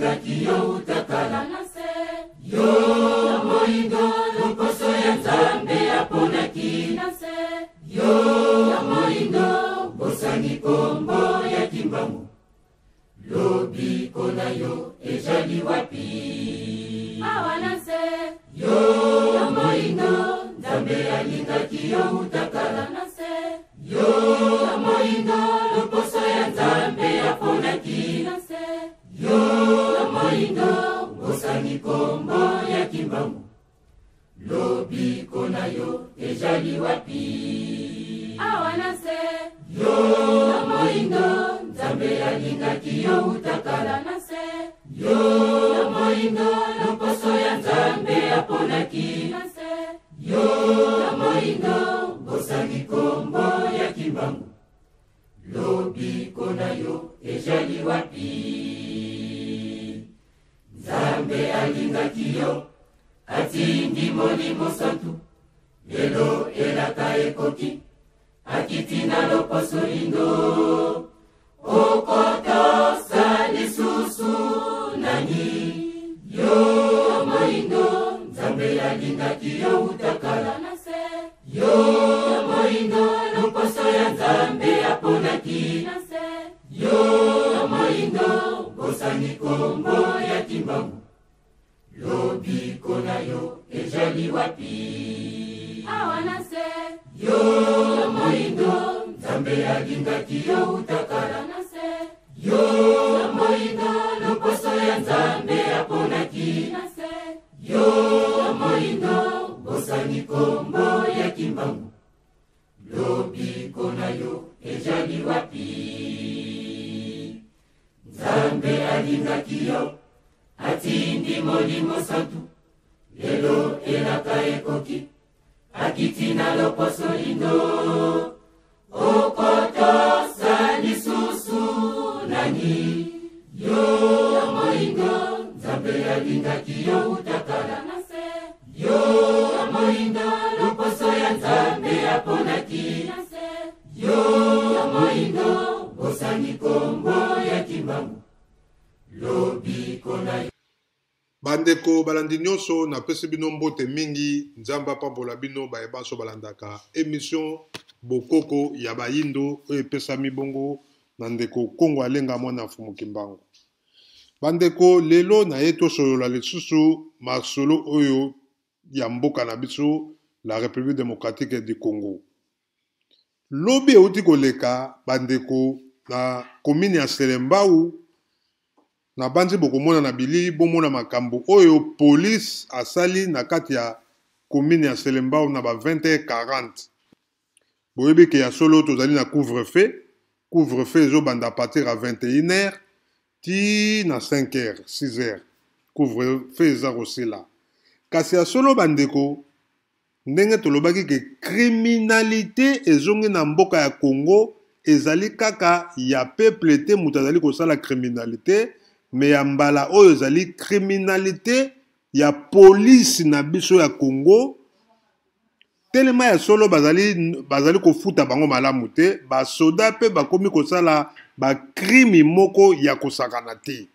alingaki yo uta kala na se. Yo moindo, loposo ya Nzambe aponaki na se. Yo moindo, bosani kombo ya Kimbangu. Lobiko na yo ezali wapi? Awa na se. Yo moindo, Nzambe alingaki yo uta kala na se. Yo moindo, loposo ya Nzambe aponaki na se. Yo moindo, bosani kombo ya Kimbangu. Lobiko na yo ezali wapi? Awa na se. Yo moindo, Nzambe alingaki yo uta kala na se. Yo moindo, loposo ya Nzambe aponaki na se. Yo moindo, bosani kombo ya Kimbangu. Lobiko na yo ezali wapi? Nzambe alingaki yo, atindi Molimo Santu. Lelo elaka ekoki, akiti na loposo lindo. Okotosa lisusu nani? Yo moindo, Nzambe alingaki yo uta kala na se. Yo moindo, loposo ya Nzambe aponaki na se. Yo moindo, bosani kombo ya Kimbangu. Lobiko na yo ezali wapi? Awa na se. Yo moindo, Nzambe alingaki yo uta kala na se. Yo moindo, loposo ya Nzambe aponaki na se. Yo moindo, bosani kombo ya Kimbangu. Lobiko na yo ezali wapi? Nzambe alingaki yo, atindi Molimo Santu. Lelo elaka ekoki, akiti na loposo lindo. Okotosa lisusu nani? Yo moindo, Nzambe alingaki yo uta kala na se. Yo moindo, loposo ya Nzambe aponaki na se. Yo moindo, bosani kombo ya Kimbangu. Lobiko na yo. Bandeko balandi nyonso, napesi bino mbote mingi. Nzambe apambola bino baye banso balandaka émission Bokoko ya Bayindo oyo epesami bongo na ndeko Kongo Alenga mwana Mfumu Kimbangu. Bandeko, lelo naye tosolola lisusu masolo oyo ya mboka na biso, la République démocratique du Congo. Lobi euti koleka, bandeko, na commune ya Selembao, nabanzi bokomona na bilili, bomona makambo oyo police asali na kati ya commune ya Selembao na ba 20h40. Boyebi ke ya solo tozali na couvre-feu. Couvre-feu ezobanda à partir ya 21h ti na 5h, 6h. Couvre-feu eza kosila. Kasi ya solo bandeko, ndenge tolobaki ke criminalité ezongi na mboka ya Congo, ezali kaka ya peuple te moto azali kosala criminalité, mais ya mbala oyo ezali criminalité ya police na biso ya Congo. Telema ya solo bazali kofuta bango malamu te, basoda mpe bakomi kosala bakrimi moko ya kosakana te.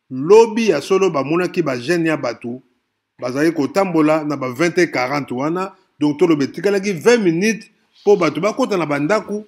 Lobi ya solo bamonaki ba jeune ya bato bazali kotambola na ba 20h40 wana, donc toloba etikalaki 20 minutes mpo bato bakota na bandako.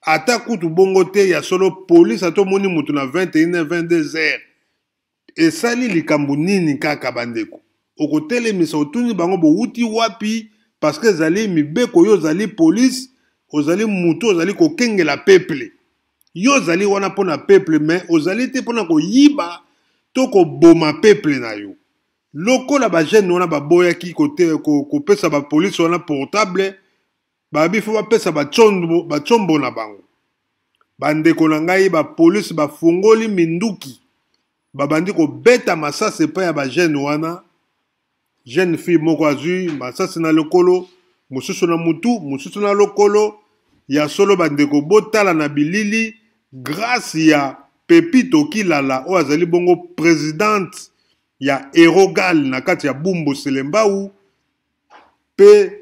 Ata kutu bongo te, ya solo police ata omoni moto na 21h, 22h, esali likambo nini kaka bandeko? Okotelemisa, otuni bango bowuti wapi, parce que ezali mibeko. Yo ozali police, ozali mutu ozali kokengela peuple, yo ozali wana mpona peuple, mais ozali te mpona koyiba to koboma peuple na yo. Lokola bajeune wana baboyaki kopesa bapolice wana portable, babi fo bapesa bacombo na bango. Bandeko na ngai, bapolice bafungoli minduki, babandi kobeta masasi epai ya bajeune wana. Jeune fille moko azwi masasi na lokolo, mosusu na mutu, mosusu na lokolo. Ya solo bandeko, botala na bilili, grâce ya Pepito Kilala oyo azali bongo présidente ya Erogal na kati ya Bumbu Selembao, mpe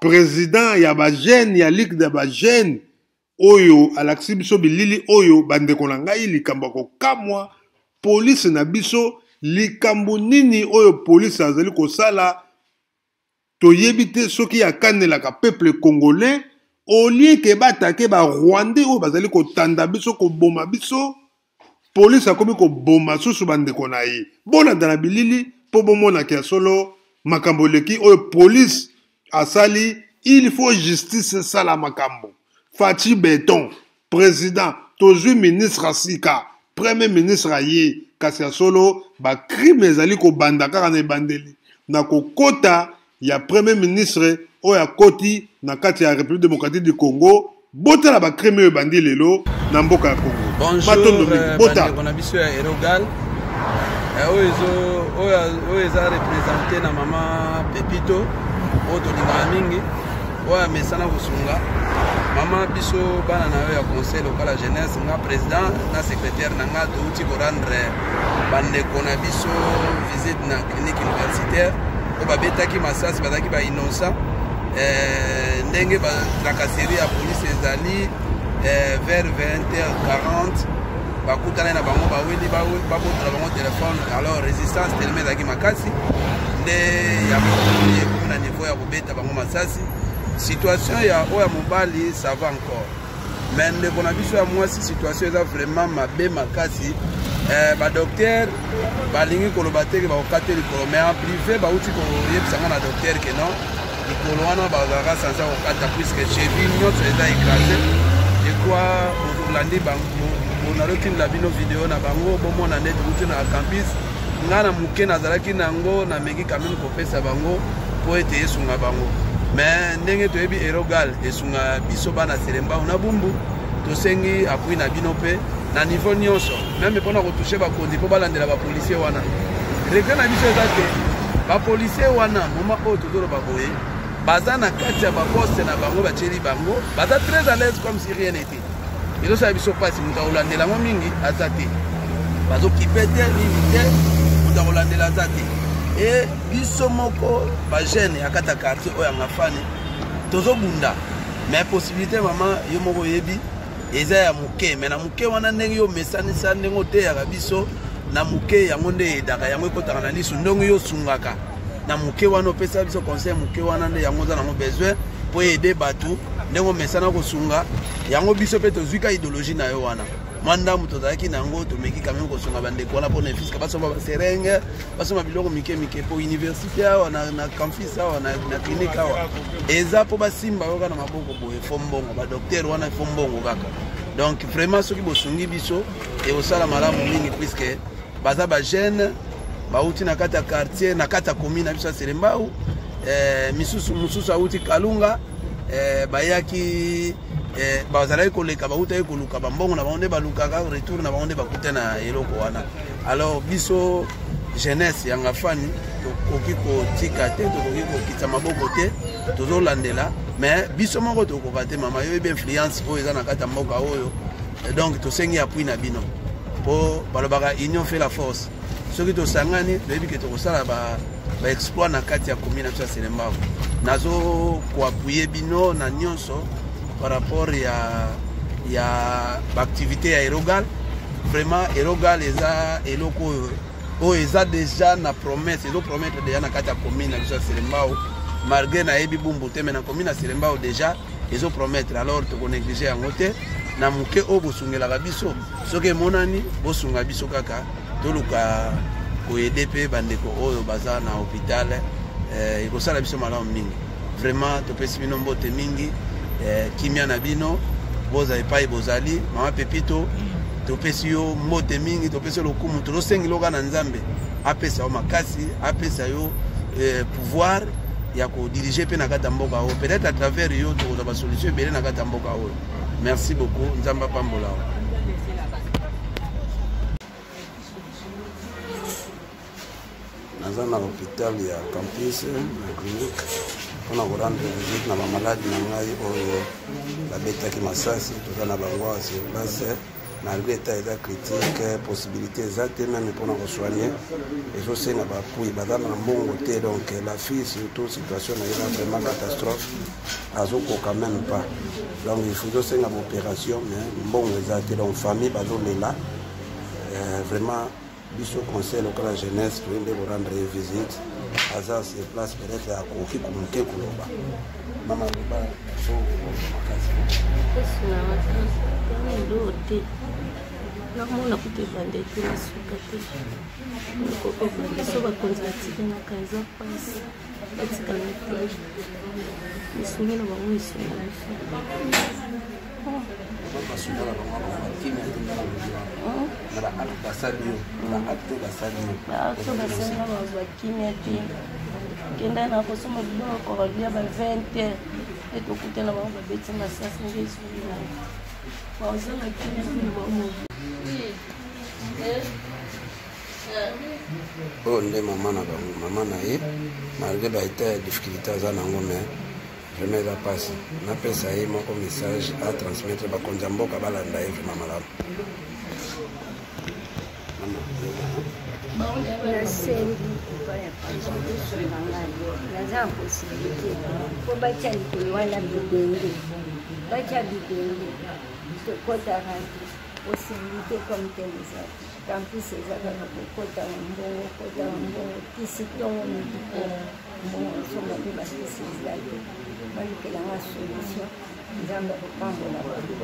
président ya bajeune ya ligue ya bajeune, oyo alakisi biso bilili oyo. Bandeko na ngai, likambo ya kokamwa. Police na biso likambo nini oyo police azali kosala toyebi te soki akanelaka peuple congolais au lieu ke batake ba rwandais oyo bazali kotanda biso koboma biso police akomi koboma susu bandeko na ye bolanda na bilili mpo bomonaka ya solo makambo eleki oyo police asali il faut justice esala makambo Fatshi beton president tozwi ministre ya sika premier ministre aye kasi ya solo bacrime ezali kobanda kaka na ebandeli na kokota ya premier ministre oyo akoti na kati ya république démocratique du congo botala bacrime oyo ebandi lelo na mboka ya congo matondo mingi euh, botala na biso ya erogal eh, oyo eza représente na mama pepito oyo tolingaka mingi oyo amesana kosunga mama biso bana na yo ya conseil local ya jeunesse nga président na secrétaire na nga touti korendre bandeko na biso visite na clinique universitaire oyo babetaki masasi bazalaki bainnocent eh, ndenge batracasserie ya police ezali eh, vers 20h40 bakutanaki na bango baweli babotola bango telefone alors résistance telema ezalaki makasi nde yango ekomi na niveau ya kobeta bango masasi situation ya oyo ya mobali ça va encore mais ndeko na biso ya mwasi situation eza vraiment mabe makasi eh, badocteur balingi koloba te ke bakokata likolo mais en privé bauti koyebisa nga na docteur ke non likolo wana bazalaka sanse kokata puisque cheville nyonso eza écrasé je crois bolandi nalotindela bino video na bango bomona nde touti na campus ngai na moke nazalaki na yango nameki quand même kopesa bango mpo ete esunga bango mais ndenge toyebi erogal esunga biso bana selembao na bumbu tosengi appui na bino mpe na niveau nyonso meme mpona kotouche bakonzi mpo balandela bapolisier wana regret na biso eza te bapolisier wana moma oyo tozoloba boye baza na kati ya baposte na bango batieli bango baza très à l'aise comme si rien n'était ezosala biso mpasi moto akolandela yango mingi aza te bazokipe te nini te moto akolandela aza te e biso moko bajeune ya kati ya quartier oyo ya ngafani tozobunda mais possibilité mama yo moko oyebi eza ya moke me na moke wana ndenge yo omesanisa ndenge oteyaka biso na moke yango nde eyedaka yango ekotaka na lisu ndenge yo osungaka na moke wana opesa biso conseil moke wana nde yango oza nango besoin mpo eyede bato ndenge omesana kosunga yango biso mpe tozwi ka idéologie na yo wana mwa ndambo tozalaki na yango tomeki quand même kosunga bandeko wana mpo na efiske basomba baserenge basomba biloko mike mike mpo université awa na, na campus awa na, na clinique awa eza mpo basimba yo kaka na maboko boye fo mbongo badocteur wana fo mbongo kaka donc vraiment soki bosungi biso ekosala malamu mingi puiske baza bajeune bauti na kati ya quartier na kati ya commune na biso ya selembau eh, misusu mosusu auti kalunga eh, bayaki eh, bazalaki koleka bautaki koluka bambongo na bango nde balukaka retour na bango nde bakuta na eloko wana alors biso jeunesse ya ngafani tokoki kotika te tokoki kokitisa maboko te tozolandela mais biso moko tokoka te mama yo oyebi influence oyo eza na kati ya mboka oyo donc tosengi appui na bino mpo balobaka union fait la force soki tosangani toyebi ke tokosala baexploit ba na kati ya commune na biso ya selembao nazo koapuye bino na nyonso par rapport ya ya baactivité ya erogal vraiment erogal eza eloko oyo oyo eza deja na promesse ezopromettre deja na kati ya commune na biso ya selembao malgré nayebi bumbu te mais na commune ya selembao deja ezo promettre alors toko négliger yango te na moke oyo bosungelaka biso soki emonani bosunga biso kaka toluka koyede mpe bandeko oyo baza na hôpital eh, ekosala biso malamu mingi vraiment topesi bino mbote mingi eh, kimia na bino boza epai bozali mama pepito topesi yo mbote mingi topesi yo lokumu tozosengela oka na nzambe apesa yo makasi apesa yo eh, pouvoir ya kodirige mpe na kati ya mboka oyo peut-être à travers yo tokozwa basolution ebele na kati ya mboka oyo merci beaucoup nzambe apambola yo naza na hôpital ya campus na clinique mpona korendre visite na bamaladi na ngai oyo babetaki masasi toza na bango awa sur place malgré etat eza critique possibilité eza te meme mpona kosoigne ezosenga baapui baza na mbongo te donc la fille surtout situation na ye eza vraiment catastrophe azokoka même pas donc il faut ezosenga baopération mais mbongo eza te donc famille bazolela euh, vraiment. Biso conseil local ya jeunesse toye nde korendre ye visite, aza sur place, peut-être akoki moke koloba. Mama, loba so makasi. Te, namona kutu ebanda ete na suka te, nakoki obanda so bakonzi batikelaka, eza mpasi, batikala te, lisungi na bango esunga biso. Basoda na bango bakimia te, ndenge olobi wana na baacte basali yo, baacte oyo basali yo. Baacte basali nga, bazwa kimia te. Kenda na kosomba biloko kolia ba 20 heures nde tokutana bango, babeti masasi, nde ezwi na bazanga kimia mpe na bango. Oyo nde mama na bango, mama na ye, malgré baétat ya difficulté aza nango, mais vraiment eza mpasi. Napesa ye moko message atransmettre bakonzi ya mboka, balanda ye vraiment malamu. Nasengi epai ya papa osunga ngai, naza na possibilité mpo batya likolo wana bibende, batya bibende tokɔtaka te, possibilité comme tel eza te. Campus eza kaka kokɔta na mbongo, kota na mbongo, kisi ntongo midi mpo mbongo osomba mpe bakisi eza te. Balukelanga solution, Nzambe akopambola bango.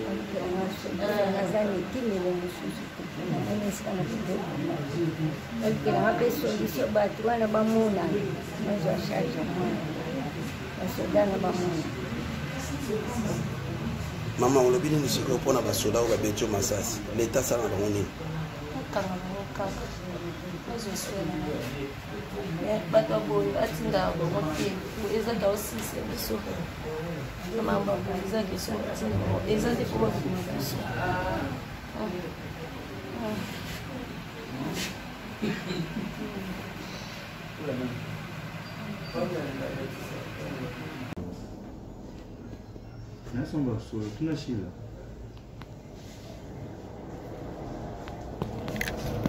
Balukelanga solution, naza na ekimelo mosusu te, namoni esika na kobokoma. Balukelanga mpe solution, bato wana bamonana, nazwa charge ya mwana, basoda na bamona. Mama, olobi nini sikoyo mpona basoda oyo babeti yo masasi? Leta asala na bango nini? Okanga bango kaka, bazwa swela bato ya boye, batindaka bango te, eza taosisa biso na mambo ya boye, eza question batinda bango, eza te mpo babima biso. Nasomba solo tuna shila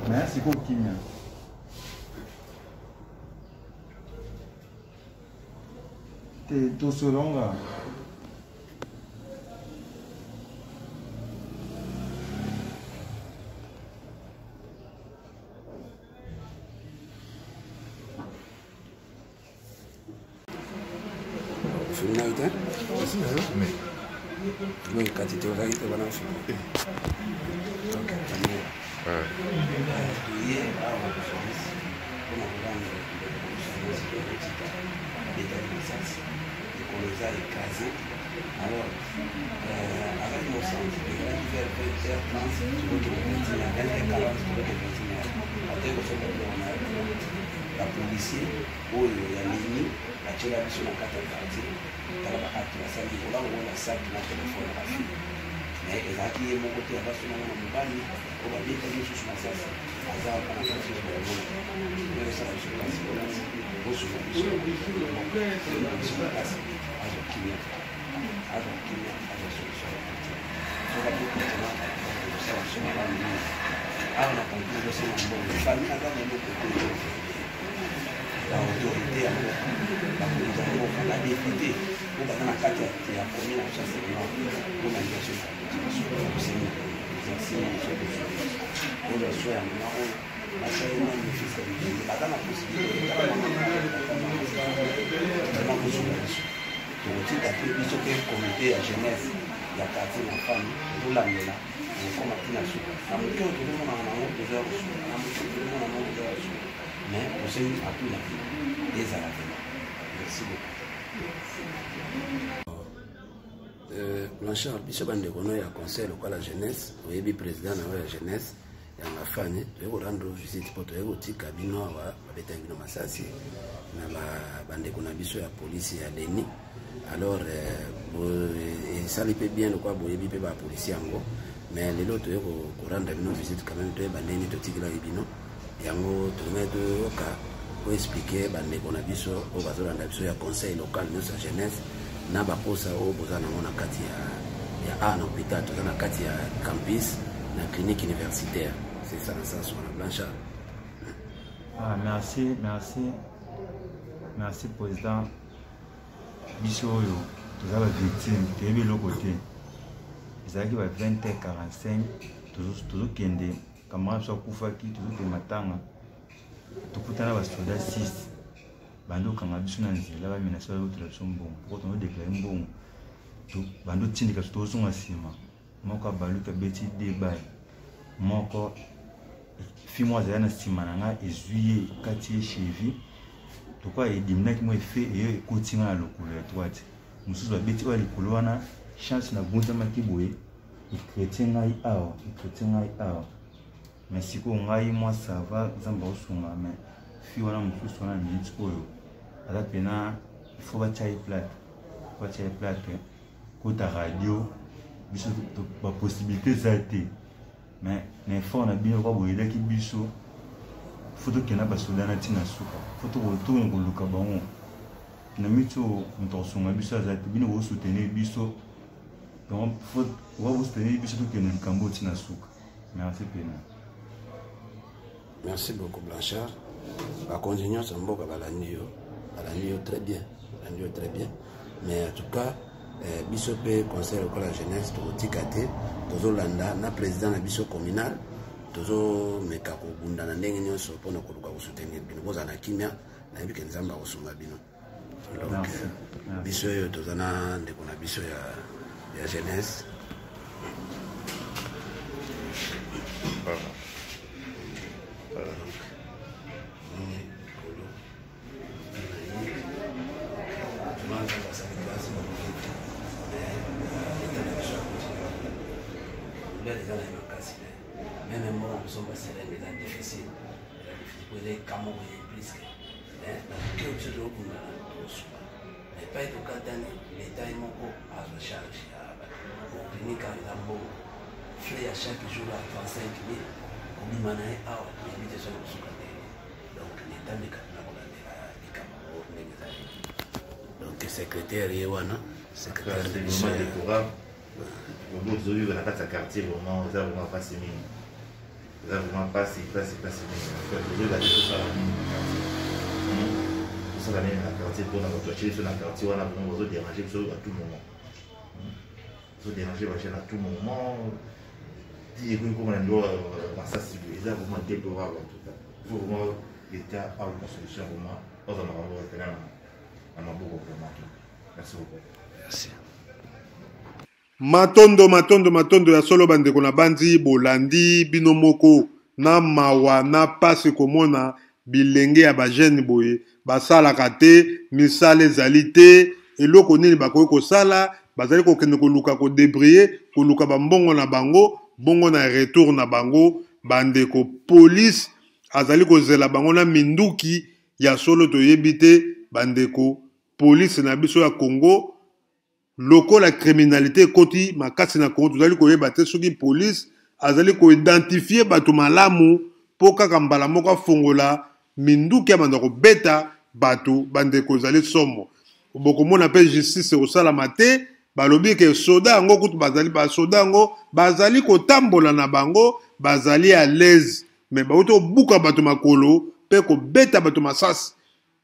naya sikoyo kimia. Te tosolonga. Filmaki te, filme ekati te, ozalaki te wana filme. Ok, caméra. Toye awa na service mpona korendre service, babetaki masasi, likolo eza écrasé. Alors azalaki mosantu, ezalaki vers 20h30, tokokende 21h, 20h40, tokokende 21h, ateki kosomba biloko na bapolicier oyo ya leni batiela biso na kati ya quartier. Tala baacte basali likolo yango na sac na telefone na bafille, mais ezalaki ye moko te, aza sonanga na mobali oyo babetaki lisusu masasi, aza wana na quartier. Bakomona oyosala biso kasi bosunga biso, biso makasi, azwa kimia, azwa kimia, azwa solution ya quartier. Soki akokontina kosala biso malamu mingi awa na campus, ozosenga mbongo, famille aza na eloko te. Baautorité ya mboka, bakonzi ya mboka, badéputé oyo baza na kati ya commune na biso ya Senga, mpona biso tosengi biso ozwa so ya mama oyo basali nani fils ya libende, baza na possibilité vraiment kosunga biso. Tokotika te, biso mpe comité ya jeunesse ya quartier na fami tozolandela, okoma ntina suka na moke oyo tozomonaka nango, tozoya kosunga na moke oyo tozomona nango, tozoya kosunga, mais tosengi appui na bino ezala vraiment. Merci beaucoup. Blanchard, biso bandeko no ya conseil local ya jeunesse, oyebi président na yo ya jeunesse ya Ngafani, toyei korendre visite mpo toyei kotika bino awa, babetaki bino masasi na bandeko na biso ya polisi ya leni. Alors esali mpe bien lokola boyebi mpe bapolisi yango, mais lelo toyei korendre bino visite quand même, toyeba ndenge totikelaki bino yango. Tolingai toyoka koexpliquer bandeko na biso oyo bazolanda biso ya conseil local nyonso ya jeunesse na baposa oyo boza nango na kati ya a na hôpital. Toza na kati ya campus na clinique universitaire, c'est ça, na sens wana, Blanchard. Ah, merci, merci, merci président. Biso oyo toza bavictime, toyebi eloko te. Ezalaki ba 20h45, tozokende. Camarade biso akufaki, tozokende matanga, tokutana basoda 6 bandi okanga biso na nzela, bamenase, bazotela biso mbongo po tono deklare mbongo, bandi otindika biso tozonga nsima. Moko abaluki abeti de balle, moko fi moko azali na nsima na ngai, ezwi ye, ekati ye cheville, lokola ediminaki mwa efe eyo ekoti ngai na lokolo ya droite. Mosusu babeti oyo ya likolo wana, chance nabunzamaki boye, ekretie ngai awa, ekretie ngai awa. Mais sikoyo ngai mwa ça va, Nzambe aosunga. Mais fi wana mosusu wana, minute oyo aza pena, il faut batya ye plate, batya ye plate, kota radio biso bapossibilité eza te. Mais na effort na bino kwa boyelaki biso, fo tokenda basoda na ntina suka, fo tokende koluka bango na miti oyo. Moto akosunga biso aza te. Bino bosoutenir biso, donc fo oka bosoutenir biso, tokende likambo oyo ntina suka. Merci pena. Merci beaucoup, Blanchard. Bakonzi nyonso ya mboka balandi yo, balandi yo très bien, balandi yo très bien. Mais en tout cas, biso mpe conseil lokola jeunesse tokotika te. Tozolanda na président na biso communal, tozomeka kobunda na ndenge nyonso mpona koluka kosoutenir bino. Bozala na kimia, nayebi ke Nzambe akosunga bino. Donc biso oyo toza na ndeko na biso ya jeunesse. Voilà. Donc, likolo na ye basali kasi leta na biso ya eza na ye makasi. Même mbongo kosomba seringue eza difficile, eza difficile po eza ekamo boye plus que na biso tokokundana, tokosuka epai tokatani. Leta ye moko azwa charge ya clinique awa. Eza mbongo frais ya chaque jour ya 35 000. Kobima na ye awa, toyebi te soki kosuka ndenge. Donc leta meka na kolandela likambo yango ndenge ezali. Donc secrétaire ye wana, secrétaire. C'est vraiment déplorable tozovivre na kati ya quartier. Vraiment, eza vraiment mpasi mingi, eza vraiment mpasi, mpasi, mpasi mingi. Tozoyeba te tosala nini na quartier, tosala nini na quartier mpona bato batie biso na quartier wana. Vraiment, bazodéranger biso à tout moment, bazodéranger bajeune à tout moment. Ti ekoki koma na niveau masasi boye, eza vraiment déplorable. En tout cas, il faut vraiment l'État aluka solution, vraiment bazwa makambo pena na maboko vraiment. Merci beaucoup. Merci. Matondo, matondo, matondo ya solo. Bandeko na bandi, bolandi bino moko na mawa na pasi komona bilenge ya bajeune boye basalaka te, misala ezali te. Eloko nini bakoki kosala? Bazali kokende koluka kodébrouiller, koluka bambongo na bango. Bongo na retour na bango, bandeko, police azali kozela bango na minduki ya solo. Toyebi te, bandeko, police na biso ya Congo, lokola criminalité ekoti makasi na Congo, tozali koyeba te soki police azali koidentifier bato malamu mpo kaka mbala moko afongola minduki, abanda kobeta bato. Bandeko, ezali somo. Bokomona mpe justice ekosalama te. Balobi ke soda yango kutu bazali, basoda yango bazali kotambola na bango, bazali à l'aise, mais bauti kobuka bato makolo mpe kobeta bato masasi.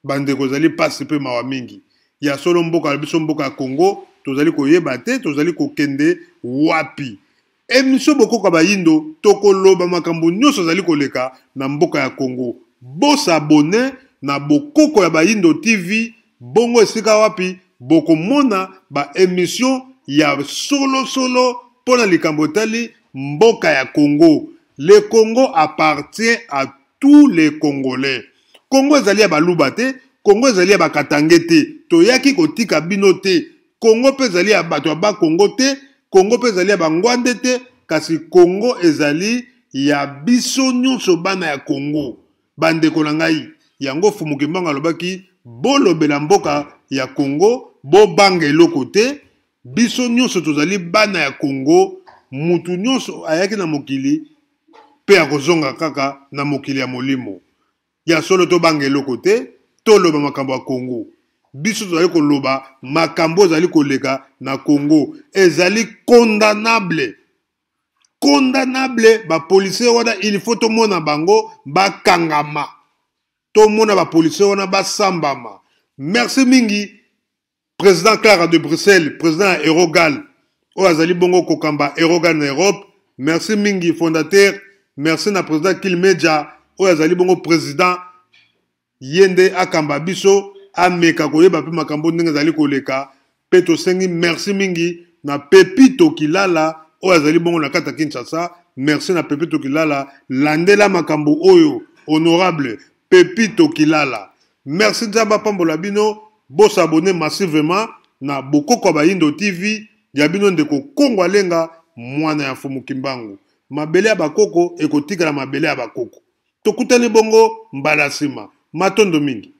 Bandeko, ezali mpasi mpe mawa mingi ya solo. Mboka na biso, mboka ya Congo, tozali koyeba te tozali kokende wapi. Émission Bokoka Bayindo, tokoloba makambo nyonso ezali koleka na mboka ya Congo. Bos'abonner na Bokoko ya Bayindo TV, bongo esika wapi bokomona baémission ya solosolo mpo na likambo etali mboka ya Congo. Le Congo appartient à tous les Congolais. Congo ezali ya Baluba te, Congo ezali ya Bakatange te, toyaki kotika bino te. Congo mpe ezali ya bato ya Bakongo te, Congo mpe ezali ya Bangwande te, kasi Congo ezali ya biso nyonso bana ya Congo. Bandeko na ngai, yango Fumu Kimbangu alobaki: bolobela mboka ya Congo, bobanga eloko te. Biso nyonso tozali bana ya Congo. Mutu nyonso ayaki na mokili mpe akozonga kaka na mokili ya molimo. Ya solo, tobanga eloko te, toloba makambo ya Congo. Biso tozali koloba makambo ezali koleka na Congo, ezali condamnable, condamnable. Bapolisier wana, il faut tomona bango bakangama, tomona bapolisier wana basambama. Merci mingi, président Clara de Bruxelles, président ya Eurogal oyo azali bongo kokamba Eurogal na Europe. Merci mingi, fondateur. Merci na président Kilmeja oyo azali bongo président, ye nde akamba biso, ameka koyeba mpe makambo ndenge ezali koleka. Mpe tosengi merci mingi na Pepito Kilala oyo azali bongo na kati ya Kinshasa. Merci na Pepito Kilala, landela makambo oyo, honorable Pepito Kilala. Merci, Nzambe apambola bino. Bosabone massivement na Bokoko ya Bayindo TV ya bino ndeko Kongo Alenga, mwana ya Mfumu Kimbangu. Mabele ya bakoko ekotikala mabele ya bakoko. Tokutani bongo mbala nsima. Matondo mingi.